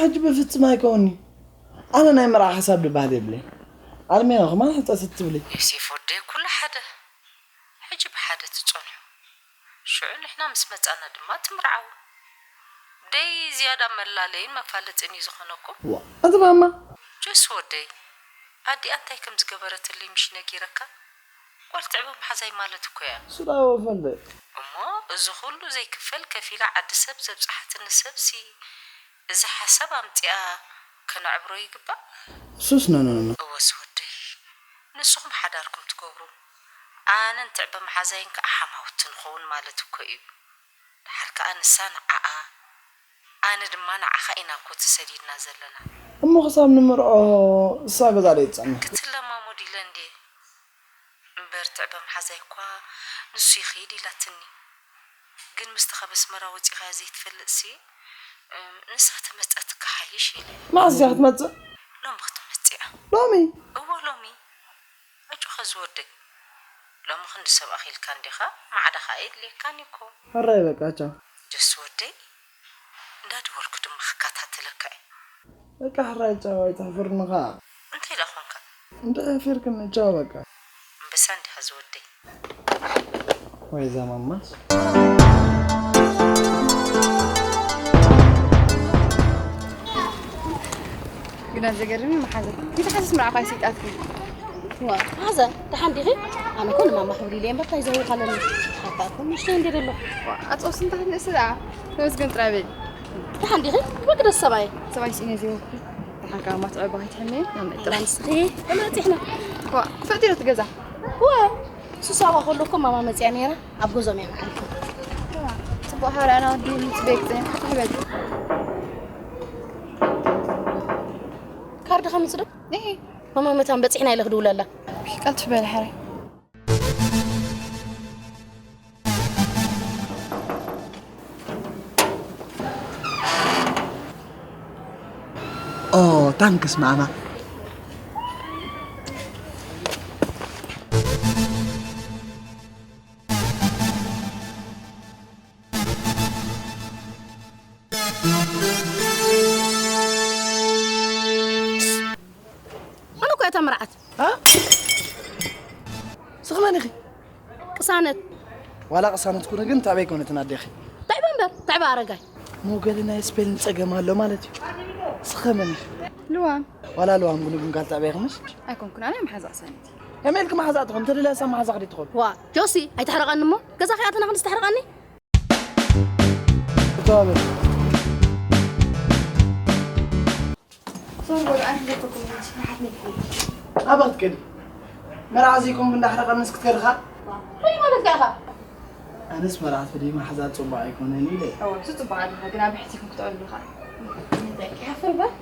ሕጂ ብፍጽም ኣይከውን'ዩ። ኣነ ናይ መርዓ ሓሳብ ዝበሃል የብለይን። ኣልሜና ከማን ሕጸ ስትብሊ። ዮሴፍ ወደይ፣ ኩሉ ሓደ። ሕጂ ብሓደ ትጸንሑ። ሽዑ ንሕና ምስ መጻና ድማ ትምርዓዉ። ደይ ዝያዳ መላለይን መፋለጥን እዩ ዝኾነኩም። ዋ፣ ኣቲ ማማ። ጆስ ወደይ፣ ኣዲኣ እንታይ ከም ዝገበረትለይ ምሽ ነጊረካ? ጓል ትዕበ መሓዛይ ማለት እኮ እያ። ስላ ወፈለ። እሞ እዚ ኩሉ ዘይክፈል ከፊላ ዓዲ ሰብ ዘብጽሓትኒ ሰብሲ፣ እዚ ሓሳብ ኣምጺኣ ከነዕብሮ ይግባእ? እሱስ ኖ፣ ኖ፣ ኖ። እወ ዝወደይ፣ ንስኹም ሓዳርኩም ትገብሩ፣ ኣነን ትዕበ መሓዛይን ከኣ ሓማውቲ ንኸውን ማለት እኮ እዩ። ደሓር ከኣ ንሳ ንዓኣ፣ ኣነ ድማ ንዓኻ ኢና እኮ ተሰዲድና ዘለና። እሞ ክሳብ ንምርዖ እሳ ገዛ ዶ ይጸንሕ? ክትለማመድ ኢለ እንድየ። እምበር ትዕበ መሓዛይ እኳ ንሱ ይኸይድ ኢላትኒ። ግን ምስቲ ካብ ኣስመራ ወጺኻያ ዘይትፈልጥሲ፣ እም፣ ንሳ ተመጸት ክሓይሽ ኢለ። መዓስ እያ ክትመጽእ? ሎሚ ክትመጽእ እያ። ሎሚ? እወ፣ ሎሚ። ኣጆኻ ዝወደይ። ሎሚ ክንዲ ሰብ ኣኺልካ እንዲኻ፣ ማዕዳ ኸኣ የድልየካን እዩ እኮ። ሕራይ በቃ ቻው። ጆስ ወደይ፣ እንዳደወልኩ ድማ ክከታተለካ እየ። በቃ ሕራይ ቻው፣ ኣይተሕፍርኒ ኸኣ። እንታይ ደኣ ኾንካ? እንድዒ ኣሕፊርክኒ፣ ቻው በቃ። ኣንበሳ እንዲኻ ዝወደይ። ወይ እዛ ማማስ። ግና ዘገርም እዩ መሓዛ። እንታይ ሓሳስ መርዓኻ ይስይጣትኪ? ዋ፣ መሓዛ፣ ደሓን ዲኺ? ኣነ እኮ ንማማ ክብል ኢለ እየ እምበር እንታይ ዘህውኽ ኣለኒ? ሓታ እኮ ንእሽተይ እንድየ ዘለኹ። ዋ፣ ኣጽዋስ እንታይ ንእስ ደኣ? ተመስገን ጥራይ በሊ። ደሓን ዲኺ? ወዲ ደስ ሰብኣይ። ሰብኣይ ስኢነ ዘይወኩ። ደሓን ካብ ማትዐ ባኺ ትሕመ፣ ማመ ጥራሕ። ንስኺ ተመጺሕና። ዋ፣ ፈጢሮ ትገዛ። ዋ፣ ሱሳዋ ከሎ እኮ ማማ መጺኣ ነይራ፣ ኣብ ገዝኦም እያ መዓልቲ። ጽቡቕ ሓራና ወዲ ምጽበይ ክጽንሕ ክትሕበል። ካርድ ከምጽእ ዶ? እሂ። ማማ መታን በጺሕና ኢለ ክድውለላ። ቀልጥፍ በል ሓራይ። ኦ፣ ታንክስ ማማ። ኣነ እኮ እያ እታ መርዓት። እ? ስኺ መን ኢኺ? ቅሳነት። ዋላ ቅሳነት ኩነ ግን ታዕበይ ኮነት ኣዴኺ። ታዕበ እምበር፣ ታዕበ ኣረጋይ። ሞገሊ ናይ ስፔሊንግ ጸገም ኣሎ ማለት እዩ። ስኺ መን ኢኺ? ልዋም። ዋላ ልዋም ግን ግን ጋል ታዕበይ ኢኺ ምሽ? ኣይኮንኩን፣ ኣነ መሓዛ ቅሳነት። ከመይ ኢልኪ መሓዛ ትኾን? እንተ ደልያ እሳ መሓዛ ክዲ ትኾን? ዋ፣ ጆሲ፣ ኣይተሕርቐኒ እሞ፣ ገዛ ኺኣትና ክንዲ ዝተሕርቐኒ? እተዋበ። ሶሪ፣ በሉ፣ ኣነ ክልክኩም እንጂ፣ ንሓት ነግሪ። ኣበ ክትከዲ? መርዓ ዘይኮንኩ እንዳሕረቐንስ ክትከድኻ? እንታይ ማለት ከ ኢኻ? ኣነስ መርዓት ብደይ መሓዛ ጽቡቕ ኣይኮነን ኢለ። እወ፣ እሱ ጽቡቕ ኣለኻ፣ ግን ኣብ ብሕቲ ኢኹም ክትዕሉ ኢኻ። እንታይ ከ፣ ሓፍር በል።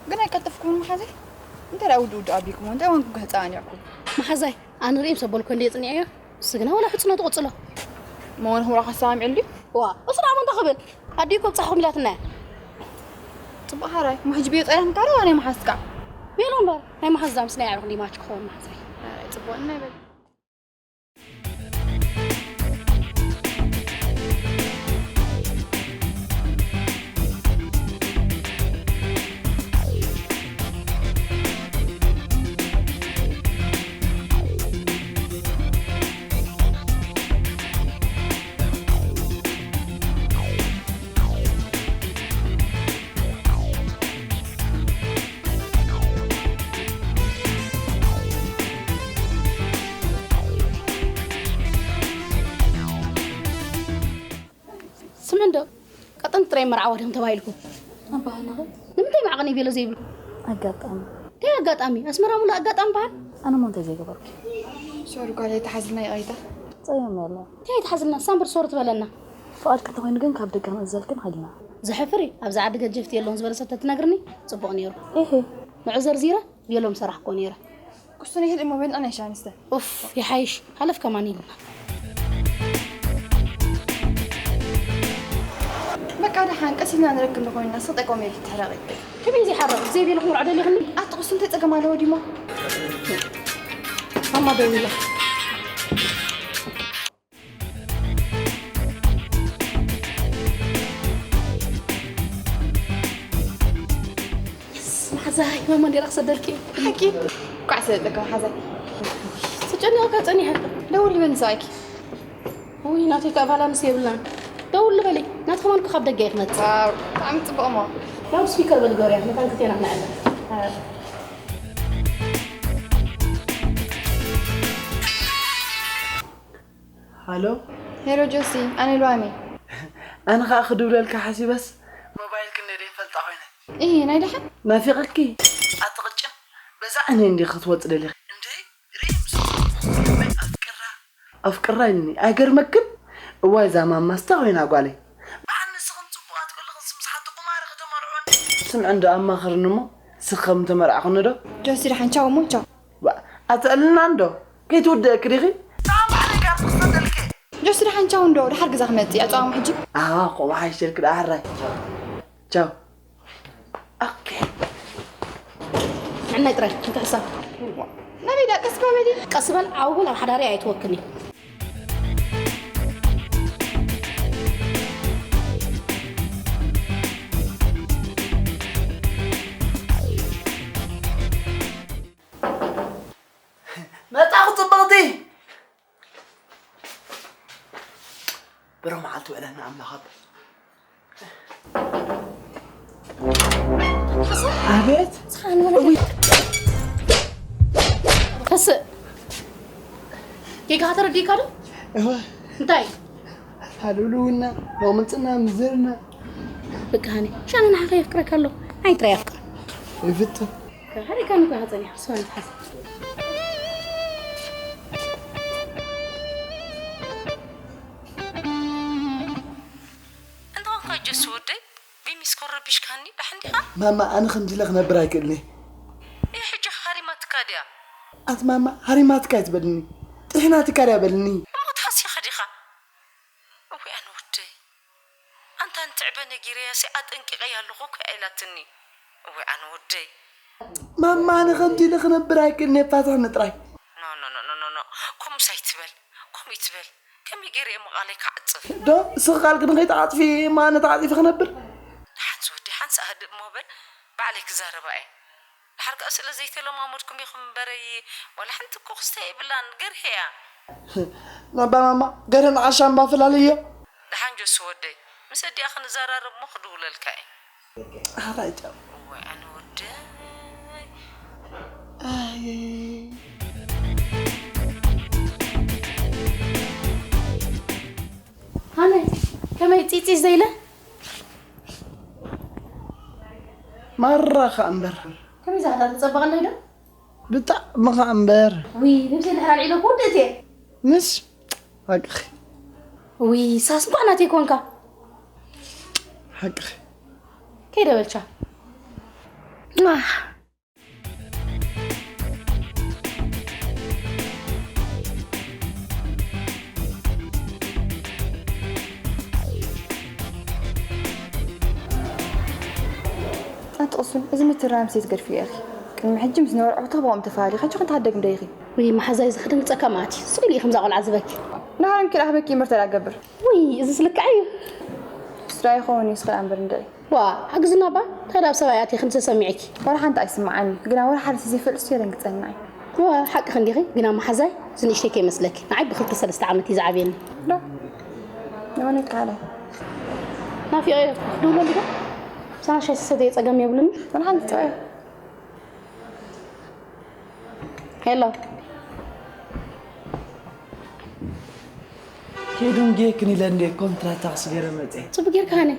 ግን ኣይቀልጠፍኩምን መሓዘይ? እንታይ ደኣ ውድ ውድ ኣቢልኩሞ? እንታይ ኮንኩም ከጻኒዕኩም? መሓዛይ፣ ኣነ ርእዮም ሰበልኮ እንደ ጽኒዐዮ፣ እሱ ግና ወላ ሕጽኖ ትቕጽሎ። መሆን ሁራ ከሰማሚዕ እንዲ? ዋ፣ እሱ ደኣ መን ክብል? ኣዲኡ እኮ ብጻሕኹም ኢላትና እያ። ጽቡቕ ሓራይ፣ ማሕጅ ብዮ ጸላም ካሮ ናይ መሓዝካ። ቤሎ እምበር፣ ናይ መሓዝ ዛምስ ናይ ኣዕሩኽ እንዲ ማች ክኸውን መሓዛይ። ኣይ፣ ጽቡቕ ናይ በል። ስምዒ እንዶ፣ ቀጠን ጥራይ መርዓዋ ድዮም ተባሂልኩም? ኣባህና ኸ? ንምንታይ መዕቐኒ ቤሎ ዘይብልኩም? ኣጋጣሚ። እንታይ ኣጋጣሚ? ኣስመራ ሙሉእ ኣጋጣሚ በሃል። ኣነ እሞ እንታይ ዘይገበርኩ? ሶሪ ጓል ኣይትሓዝልና ይቕሬታ። ጸገም የለን። እንታይ ኣይትሓዝልና ሳምብር ሶሪ ትበለና። ፍቓድኪ እንተኾይኑ ግን ካብ ደገ ክንእዘልኪ ንኽእል ኢና። ዘሕፍር እዩ። ኣብዚ ዓዲ ገጀፍቲ የለውን ዝበለ ሰብ ተትነግርኒ ጽቡቕ ነይሩ። እህ። ንዑ ዘርዚረ የሎም ሰራሕኮ ነይረ። ክሱን ይህል እሞ በልዕና ይሻንስተ። ኡፍ ይሓይሽ ሃለፍ ከማን ኢልና። በቃ ደሓን ቀስ ኢልና ንረክብ ንኾይንና ስቕ ጠቆም ኢልኪ ትሕረቒ። ከመይ ዘይሓርቕ ዘይቤልኹ ውርዓ ደሊኽኒ። ኣቲ ክሱ እንታይ ጸገም ኣለዎ ዲሞ? ኣማ ደዊላ መሓዛይ ማማ እንዲራ ክሰደልኪ ሓቂ ኳዕ ሰለጠካ መሓዛይ ተጨኒቕካ ፀኒሐ ደውል ልበኒ ሰብኣይኪ ውይ ናተይ ከዓ ባላንስ የብላን ደውል ልበሊ ናቲ ከማን ካብ ደገ ይክመፅ ብጣዕሚ ፅቡቅ እሞ ናብ ስፒከር በሊ ገበርያ መታን ክልቴና ክነዕለ ሃሎ ሄሎ ጆሲ፣ ኣነ ሉዋም እየ። ኣነ ኸኣ ክድውለልኪ ሓሲበስ ሞባይልኪ እንድየ ዘይፈልጣ ኮይነ። እሂ፣ ናይ ደሓን? ናፊቐኪ። ኣቲ ቅጭን፣ በዛ ዕንየ እንድየ ክትወጺ ደሊኺ። እንድዒ፣ ርእየ ምስ ወጸት ከመይ ኣፍቂራ፣ ኣፍቂራ ኢልኒ። ኣይገርመክን? እዋይ እዛ ማማስ ታይ ኮይና ጓለይ። በዓል ንስኽን ጽቡቓት ከለኽን ምስ ሓንቲ ቁማሪ ከተመርዕወን። ስምዒ እንዶ ኣማኽርኒ እሞ፣ ንስኺ ከም ተመርዓኹኒ ዶ? ጆሲ፣ ደሓን ቻው እሞ ቻው። ኣትዕልልና እንዶ ከይትውድእኪ ዲኺ? ንዓም ባዕለይ ጋር ክኽሰደልኪ። ጆሲ ደሓን ቻው እንዶ ድሓር ግዛ ክመጽእ እያ ጸዋሙ ሕጂ። ኣዋ ከምኡ ሓይሸልኪ ደኣ ሕራይ። ቻው። ኦኬ። ንዕናይ ጥራይ እንተ ሕሳብ። ናበይ ደኣ ቀስ በል በሊ። ቀስ በል ዓው በል ኣብ ሓዳሪ ኣይትወክኒ። መጣኹ ጽብቕቲ ብሮ መዓልቲ ውዕለና ኣምላኽ ኣቦ ኣቤት ተስእ ጌጋኻ ተረዲእካ ዶ እንታይ ሃሉሉውና ሎምፅና ምዝርና ብቃኒ ሻነ ንዓኻ የፍቅረካ ኣሎ ኣይትራ የፍቅር ይፍትን ሓሪካኒ እኮ ኢኻ ጸኒሕካ ስዋ ንትሓዝ እንተኾንካ ጀሱ ወደይ ቢሚስ ኮረቢሽካኒ ዳሕን ዲኻ? ማማ ኣነ ከምዚ ኢለ ክነብር ኣይክእልን እየ። እየ ሕጂ ሃሪማትካ ድያ? ኣቲ ማማ ሃሪማትካ ኣይትበልኒ ጥሒናትካ ድያ በልኒ። እሞ ተሃሲኻ ዲኻ? እወ ኣነ ወደይ ኣንታ ንትዕበ ነጊረያሲ ኣጠንቂቐያ ኣለኹ እኮ እያ ኢላትኒ። እወ ኣነ ወደይ። ማማ ኣነ ከምዚ ኢለ ክነብር ኣይክእልን እየ ፋትሕኒ ጥራይ። ኖ ኖ ኖ ኖ ኖ ከምኡስ ኣይትበል ከምኡ ይትበል ከመይ ገይረ እየ መቓለይ ክዓፅፍ። ዶ ንስኺ ቃልኪ ንኸይትዓፅፊ እሞ ኣነ ተዓፂፊ ክነብር? ደሓን ዝወዲ ሓንሳእ ህድእ እሞ በል ባዕለይ ክዛረባ እየ። ደሓር ከኣ ስለ ዘይተለማመድኩም ኢኹም እምበረይ ዋላ ሓንቲ እኮ ክስታይ የብላን ገርሄ እያ። ናባ ማማ ገርህን ዓሻን ባፍላለዮ። ደሓን ጆሲ ወደይ ምስ ኣዲኣ ክንዘራረብ እሞ ክድውለልካ እየ። ሓራይ ጫው። እዋይ ኣነ ወደይ። ኣይ ሃነ ከመይ ፂፂ ዘይለ ማራ ከኣ እምበር ከመይ ዝሓታ ተፀበቐለይ ዶ ብጣዕሚ ከኣ እምበር ውይ ነብሰይ ድሕር ኣልዒለ ክወድእ እየ ምስ ሓቅኺ ውይ ሳስ እንኳዕ ናተይ ኮንካ ሓቅኺ ከይደ በልቻ ኣንቲ ቅሱን እዚ ምትራም ሴት ገድፍዮ ኢኺ ቅድሚ ሕጂ ምስ ነበሩ ኣዕሩኽቲ ብኦም ተፈላለዩ ከንቺ ክንትሃደግ እንዶ ኢኺ ውይ መሓዛይ እዚ ክድንግፀካ ማእት እዩ ስቕ ኢሉ እዩ ከምዛ ቆልዓ ዝበኪ ንሃረም ኪድ ኣኽበኪ እምበር ተዳ ገብር ውይ እዝስ ልክዕ እዩ ስራ ይኸውን እዩ ስኽል ኣንበር እንድዒ ዋ ሓግዝና እባ እንታይ ዳብ ሰብኣይ ኣትየ ክንዲ ተሰሚዕኪ ዋላ ሓንቲ ኣይስምዓኒ ግና ዋላ ሓደ ስዘይፈልጥ ስዮ ደንግፀና እዩ ዋ ሓቅኺ እንዲኺ ግና መሓዛይ እዚ ንእሽተይ ከይመስለኪ ንዓይ ብክልተ ሰለስተ ዓመት እዩ ዝዓብየኒ ዶ ንመን ይከሓለ ናፊቐዮ ክድውለሉ ዶ ምሳና ሻሂ ዝሰተየ ጸገም የብሉን ዋላ ሓንቲ ጥዑይ ሄሎ ኬዱን ጌክን ኢለ እንደ ኮንትራት ታክሲ ገይረ መፀ ፅቡቅ ጌርካ ሃነ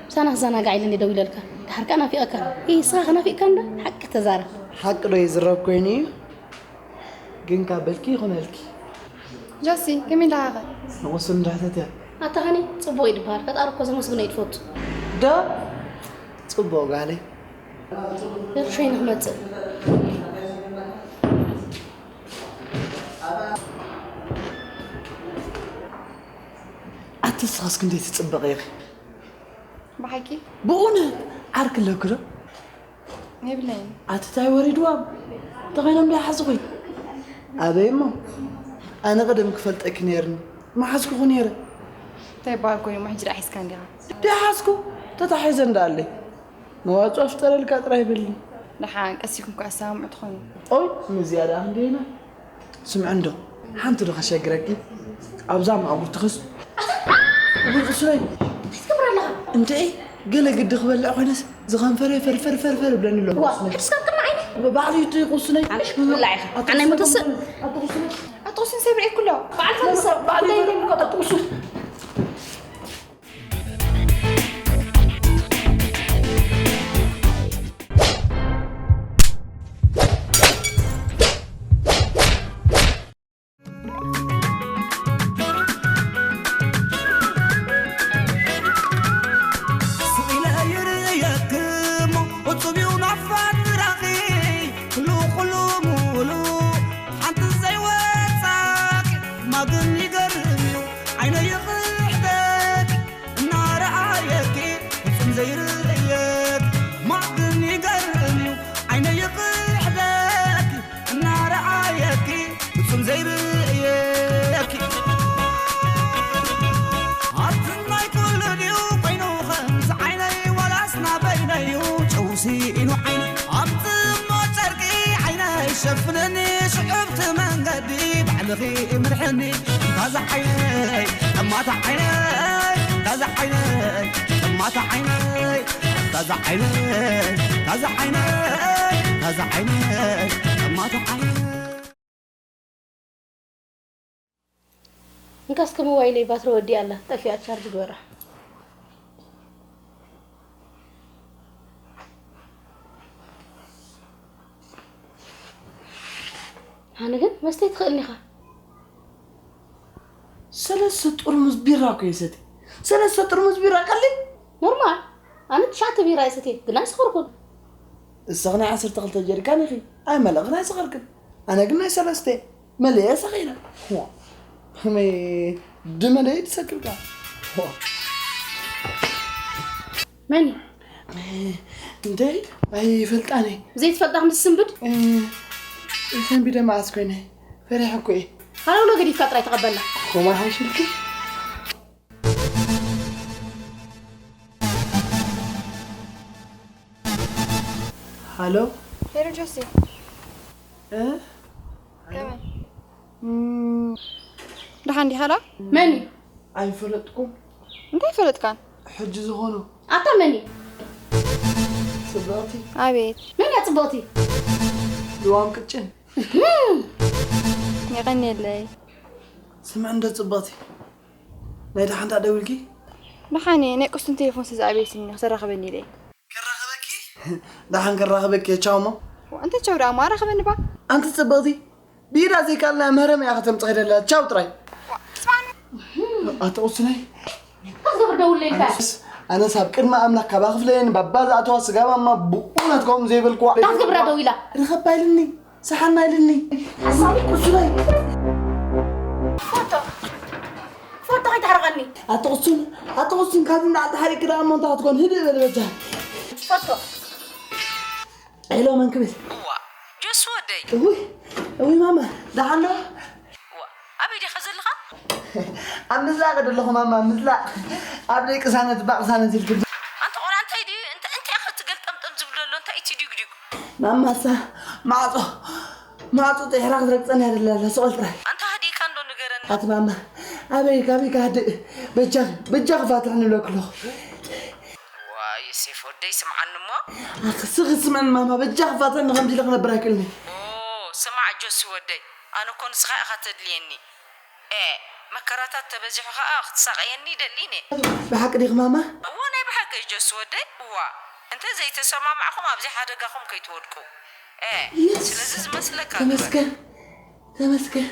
ምሳና ክዘናጋዕ ኢለ እንደ ደው ኢለልካ ድሓር ከዓ ናፊቐካ ይ ንስኻ ከናፊቕካ እንዳ ሓቂ ተዛረብ ሓቂ ዶ ይዝረብ ኮይኑ እዩ? ግን ካብ በልኪ ይኹነልኪ። ጆሲ፣ ከመይ ኣለኻ ኸ? ንቑሱን እንድሕተት እያ። ኣታ ሃኒ፣ ጽቡቕ እዩ ዝበሃል። ፈጣሪ እኮ ዘመስግኖ እዩ ትፈቱ። ዶ? ጽቡቕ ጓለይ። ደርሾይ ንክመጽእ። ኣቲ ንስኻስ ክንደይ ትጽበቕ ኢኺ? ብሓቂ? ብእውነት ዓርኪ ኣለኪ ዶ? የብለይን። ኣቲ ታይ ወሪድዋም? ተኾይኖም ዶ ይሓዝኹ? ኣበይ እሞ? ኣነ ቀደም ክፈልጠኪ ነይርኒ። ምሓዝኩኹ ነይረ። እንታይ ይበሃል ኮይኑ እሞ ሕጂ ደኣ ሒዝካ እንዲኻ? ደሓዝኩ? ተታሒዘ እንዳኣለይ። መዋጽኦ ፍጠረልካ ጥራይ በሊ። ደሓን ቀሲኩም ከ ኣሰማምዑ ትኾኑ። ኦይ፣ ምስ ዝያዳ ክንደይና? ስምዒ እንዶ፣ ሓንቲ ዶ ከሸግረኪ? ኣብዛ ማእጉር ትኽስ። እውይ፣ ቁስለይ። እንታይ ትገብር ኣለኻ? እንተ ገለ ግዲ ክበልዕ ኮይነስ፣ ዝኸንፈረ ፈርፈር ፈርፈር ይብለኒ ኣሎ። ዋ፣ ቁስለይ። እስካብ ቅድሚ ዓይነይ? ባዕሉ እዩ እቲ ቁስለይ። ኣነሽ ክትብላዕ ኢኻ። ኣቲ ኣናይ ቁስለይ፣ ሞተስ? ኣቲ ቁስለይ። ኣቲ ቁስለይ ሰብሪ እኩሎ። በዓል ፈልሰ። ባዕሉ እዩ። ኣቲ ቁስለይ። ስቕ ኢለ ይርእየኪ እሞ እጹብ እዩ ናፍቆት ፍራኺ። ኩሉ ኩሉ ሙሉ ሓንቲ ዘይወጻኪ። ማ ግን ይገርም እዩ ዓይነይ ይኽሕደኪ እናረኣየኪ ፍጹም ዘይርእየኪ። ማ ግን ይገርም እዩ ዓይነይ ይኽሕደኪ እናረኣየኪ ፍጹም ዘይርእየኪ። ኣቲ ናይ ኩሉ ድዩ ኮይኑ ከምዚ ዓይነይ ዋላስ ናበይነዩ ጨው ስኢኑ ዓይነይ? ኣምጽእ እሞ ጨርቂ ዓይነይ ሸፍንኒ ሽዑብቲ መንገዲ ባዕልኺ ምርሕኒ። ታዛ ዓይነይ ጠማታ ዓይነይ ታዛ ዓይነይ ጠማታ ዓይነይ ታዛ ዓይነይ ታዛ ዓይነይ ታዛ ዓይነይ ጠማታ ዓይነይ። እንካ እስከ ሞባይለይ ባትሪ ወዲኣ ኣላ፣ ጠፊኣ ቻርጅ ግበራ። ሃኒ ግን መስተ ትኽእል ኢኻ። ሰለስተ ጥርሙዝ ቢራ እኮ እየ ሰትየ። ሰለስተ ጥርሙዝ ቢራ ቀሊል። ኖርማል። ኣነ ትሽዓተ ቢራ እየ ሰትየ፣ ግን ኣይሰኸርኩን። እስኺ ናይ ዓሰርተ ክልተ ጀሪካን ኢኺ። ኣይመለኽን ኣይሰኸርክን። ኣነ ግን ናይ ሰለስተ መለየ ሰኺረ። ዋ፣ ከመይ ድመደይ ትሰክርካ? ዋ። መን እዩ? እንተ ኣይፈልጣን እየ። ዘይትፈልጣ ክንዲ ትስንብድ? ሰንቢደ መዓስ ኮይነ? ፈሪሐ እኮ እየ። ሃለውሎ ገዲፍካ ጥራይ ተቐበላ። ኮማ ሓይሽልኪ? ሃሎ። ሄሎ ጆሲ፣ እ? ከመይ? እም፣ ደሓን ዲኻ ዶ? መን እዩ? ኣይፈለጥኩም። እንታይ ፈለጥካን? ሕጂ ዝኾኑ ኣታ መን እዩ? ጽብቕቲ። ኣቤት። መን እያ ጽብቕቲ? ልዋም ቅጭን። የቐንየለይ። ስምዕ እንደ ጽብቕቲ፣ ናይ ደሓን ደኣ ደዊልኪ? ደሓን እየ፣ ናይ ቅሱን ቴሌፎን ስለ ዝኣበየትኒ ክተራኽበኒ ኢለ እየ። ከራኽበኪ? ደሓን ከራኽበኪ እየ፣ ቻው እሞ። እንተ ቻው ደኣ እሞ ኣራኽበኒ ባ። ኣንቲ ጽብቕቲ፣ ብኢዳ ዘይከኣልና መረም እያ ከተምጽእ ከደላ፣ ቻው ጥራይ። ኣቲ ቁስነይ። እንታይ ትገብር ደውለልካ? ኣነስ ኣብ ቅድሚ ኣምላኽ ካብ ኣኽፍለየን ባባ ዝኣተዋ ስጋ ማማ ብእውነት ከምኡ ዘይበልክዋ። እንታይ ትገብር ደው ኢላ? ርኸባ ኢልኒ፣ ሰሓና ኢልኒ። ሓሳዊ ቁስነይ። ፎቶ። ፎቶ ከይተሕርቐኒ። ኣቲ ቁሱን፣ ኣቲ ቁሱን ካብ እንዳ ተሓሪቅ ደኣ እሞ እንታይ ክትኮን ህድእ በል በጃ። ፎቶ። ሄሎ መን ክብል? እዋ ጆስ ወደይ። እውይ፣ እውይ ማማ፣ ደሓን ዶ? እዋ ኣበይ ዲኻ ዘለኻ? ኣብ ምዝላቕ ዘለኹ ማማ፣ ኣብ ምዝላቕ። ኣብ ደይ ቅሳነት፣ ባቕሳነት ኢልክን። ኣንተ ቆልዓ እንታይ ድዩ? እንተ እንታይ ኢኻ ትገልጠምጠም ዝብል ዘሎ? እንታይ እቲ ዲጉዲጉ? ማማሳ፣ ማዕጾ፣ ማዕጾ ጥሒራ ክትረግጸኒ እያ ደላ ኣላ፣ ስቕ በል ጥራይ። ኣንተ ሃዲእካ እንዶ ንገረኒ። ኣቲ ማማ፣ ኣበይ፣ ካበይ ክሃድእ? በጃኺ፣ በጃኺ ፋትሕኒ እብለኪ ኣለኹ። ዋይ ዮሴፍ ወደይ ስምዓኒ እሞ። ኣቲ ስኺ ስምዕኒ ማማ፣ በጃኺ ፋትሕኒ፣ ከምዚ ኢለ ክነብር ኣይክእልን እየ። ኦ ስማዕ ጆሲ ወደይ፣ ኣነ እኮ ንስኻ ኢኻ ተድልየኒ። ኤ መከራታት ተበዚሑ ኸኣ ክትሳቐየኒ ይደሊን እየ። ብሓቂ ዲኺ ማማ? እዋ ናይ ብሓቂ ጆሲ ወደይ፣ እዋ እንተ ዘይተሰማማዕኹም ኣብዚ ሓደጋኹም ከይትወድቁ። ስለዚ ዝመስለካ ተመስገን። ተመስገን።